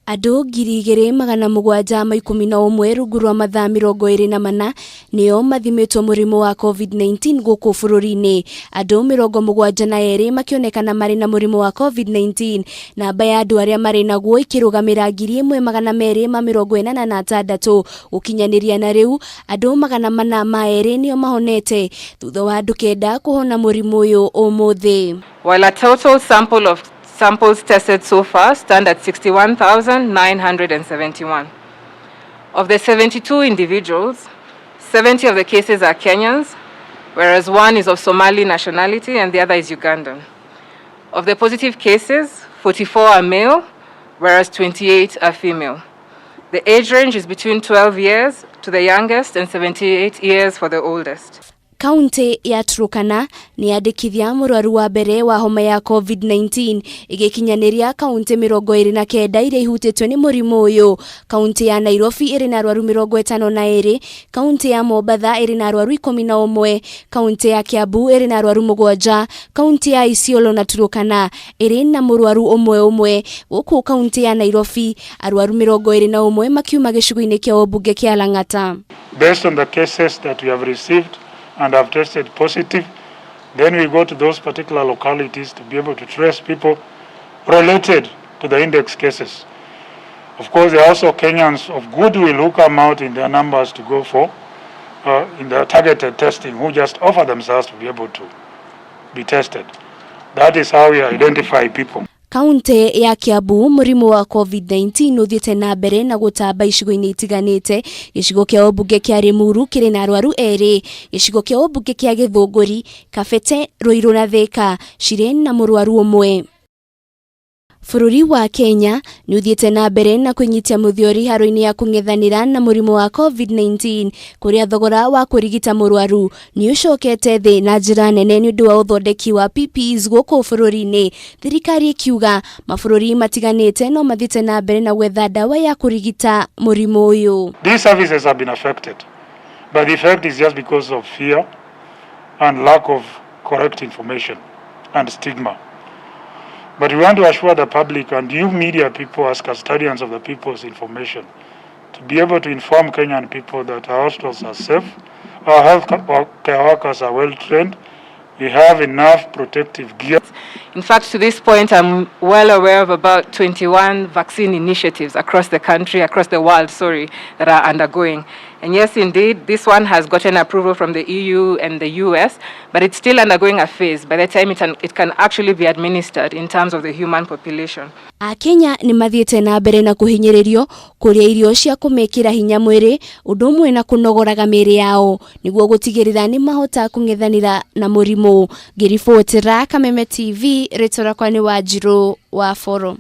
Andũ 2711 rungu rwa mathaa 24 nĩo mathimĩtwo mũrimũ wa COVID-19 gũkũ bũrũri-inĩ. Andũ 72 makĩonekana marĩ na mũrimũ wa COVID-19. Namba ya andũ arĩa marĩ naguo ĩkĩrũgamĩra 1286. Gũkinyanĩria na rĩu, andũ 402 nĩo mahonete thutha wa andũ 9 kũhona mũrimũ ũyũ ũmũthĩ. While a total sample of samples tested so far stand at 61,971. Of the 72 individuals, 70 of the cases are Kenyans, whereas one is of Somali nationality and the other is Ugandan. Of the positive cases, 44 are male, whereas 28 are female. The age range is between 12 years to the youngest and 78 years for the oldest. Kaunti ya Turkana nĩ yandĩkithia mũrwaru wa mbere wa homa ya COVID-19, ĩgĩkinyanĩria kaunti 29 iria ihutĩtio nĩ mũrimũ ũyũ. Kaunti ya Nairobi ĩrĩ na arwaru 52, kaunti ya Mombatha ĩrĩ na arwaru 11, kaunti ya Kiambu ĩrĩ na arwaru 7, kaunti ya Isiolo na Turkana ĩrĩ na mũrwaru ũmwe ũmwe. Gũkũ kaunti ya Nairobi, arwaru 21 makiuma gĩcigo-inĩ kĩa ũmbunge kĩa Lang'ata. Based on the cases that we have received and have tested positive, then we go to those particular localities to be able to trace people related to the index cases. Of course, there are also Kenyans of goodwill who come out in their numbers to go for in the targeted testing, who just offer themselves to be able to be tested. That is how we identify people. Kaunti ya Kiambu, mũrimũ wa COVID-19 ũthiĩte na mbere na gũtamba icigo-inĩ itiganĩte. Gĩcigo kĩa ũmbunge kĩa Limuru kĩrĩ na arwaru 2. Gĩcigo kĩa ũmbunge kĩa Gĩthũngũri, Kabete, Ruiru na Thika cirĩ na mũrwaru ũmwe. Bũrũri wa Kenya nĩ ũthiĩte na mbere na kwĩnyitia mũthiori haro-inĩ ya kũng'ethanĩra na mũrimũ wa COVID-19, kũrĩa thogora wa kũrigita mũrwaru nĩ ũcokete thĩ na njĩra nene nĩ ũndũ wa ũthondeki wa PPEs gũkũ bũrũri-inĩ. Thirikari ĩkiuga mabũrũri matiganĩte no mathiĩte na mbere na gwetha ndawa ya kũrigita mũrimũ ũyũ. These services have been affected, but the effect is just because of fear and lack of correct information and stigma. But we want to assure the public and you media people as custodians of the people's information to be able to inform Kenyan people that our hospitals are safe, our health care workers are well trained, we have enough protective gear. In fact, to this point, I'm well aware of about 21 vaccine initiatives across the country, across the world, sorry, that are undergoing. And yes, indeed, this one has gotten approval from the EU and the US, but it's still undergoing a phase by the time it can actually be administered in terms of the human population. Akenya nĩ mathiĩte na mbere na kũhinyĩrĩrio kũrĩa irio cia kũmekĩra hinya mwĩrĩ, ũndũ ũmwe na kũnogoraga mĩĩrĩ yao nĩguo gũtigĩrĩra nĩ mahota kũng'ethanĩra na mũrimũ. Ngĩribotera Kameme TV, rĩtwa rĩakwa nĩ Wanjirũ wa Boro.